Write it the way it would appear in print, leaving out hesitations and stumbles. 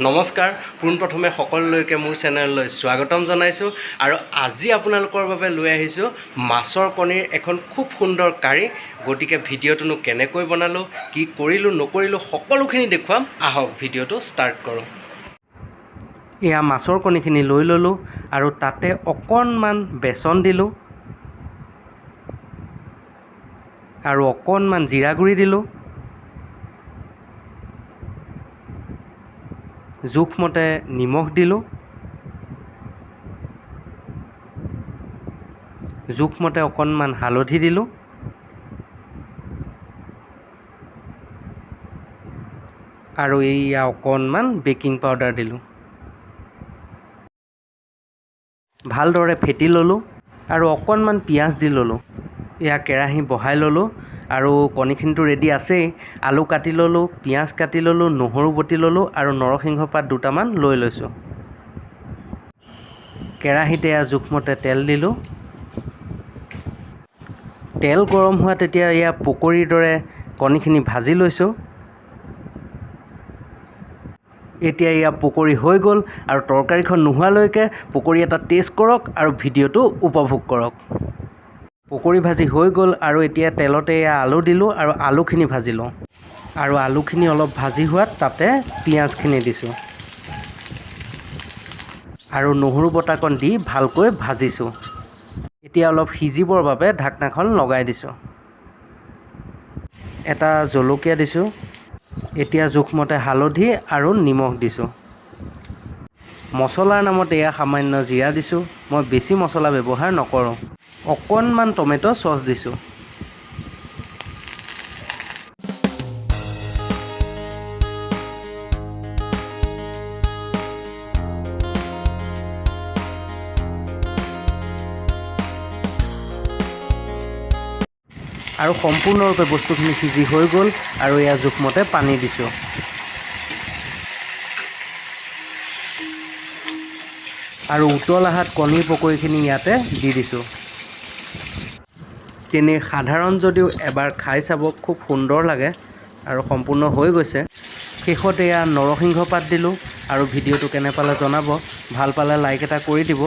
নমস্কাৰ, পোনপ্ৰথমে সকলোলৈকে মোৰ চেনেললৈ স্বাগতম জনাইছোঁ আৰু আজি আপোনালোকৰ বাবে লৈ আহিছোঁ মাছৰ কণীৰ এখন খুব সুন্দৰ কাৰী। গতিকে ভিডিঅ'টোনো কেনেকৈ বনালোঁ, কি কৰিলোঁ নকৰিলোঁ, সকলোখিনি দেখুৱাম। আহক, ভিডিঅ'টো ষ্টাৰ্ট কৰোঁ। এয়া মাছৰ কণীখিনি লৈ ল'লোঁ আৰু তাতে অকণমান বেচন দিলোঁ আৰু অকণমান জিৰা গুড়ি দিলোঁ, জোখমতে নিমখ দিলোঁ, জোখমতে অকণমান হালধি দিলোঁ আৰু এইয়া অকণমান বেকিং পাউডাৰ দিলোঁ। ভালদৰে ফেটি ল'লোঁ আৰু অকণমান পিঁয়াজ দি ল'লোঁ। এয়া কেৰাহী বহাই ল'লোঁ আৰু কণীখিনিতো ৰেডি আছেই। আলু কাটি ল'লোঁ, পিঁয়াজ কাটি ল'লোঁ, নহৰু বটি ল'লোঁ আৰু নৰসিংহ পাত দুটামান লৈ লৈছোঁ। কেৰাহীত এয়া জোখমতে তেল দিলোঁ। তেল গৰম হোৱা তেতিয়া এয়া পকৰীৰ দৰে কণীখিনি ভাজি লৈছোঁ। এতিয়া এয়া পকৰী হৈ গ'ল আৰু তৰকাৰীখন নোহোৱালৈকে পকৰী এটা টেষ্ট কৰক আৰু ভিডিঅ'টো উপভোগ কৰক। পকৰী ভাজি হৈ গ'ল আৰু এতিয়া তেলতে এয়া আলু দিলোঁ আৰু আলুখিনি ভাজি লওঁ। আৰু আলুখিনি অলপ ভাজি হোৱাত তাতে পিঁয়াজখিনি দিছোঁ আৰু নহৰু বটাকণ দি ভালকৈ ভাজিছোঁ। এতিয়া অলপ সিজিবৰ বাবে ঢাকনাখন লগাই দিছোঁ। এটা জলকীয়া দিছোঁ। এতিয়া জোখমতে হালধি আৰু নিমখ দিছোঁ। মছলাৰ নামত এয়া সামান্য জিৰা দিছোঁ। মই বেছি মছলা ব্যৱহাৰ নকৰোঁ। অকণমান টমেট' চচ দিছোঁ। আৰু সম্পূৰ্ণৰূপে বস্তুখিনি সিজি হৈ গ'ল আৰু এয়া জোখমতে পানী দিছোঁ। আৰু উতল অহাত কণীৰ পকৰীখিনি ইয়াতে দি দিছোঁ। তেনেই সাধাৰণ যদিও এবাৰ খাই চাব, খুব সুন্দৰ লাগে আৰু সম্পূৰ্ণ হৈ গৈছে। শেষত এয়া নৰসিংহ পাত দিলোঁ আৰু ভিডিঅ'টো কেনে পালে জনাব। ভাল পালে লাইক এটা কৰি দিব।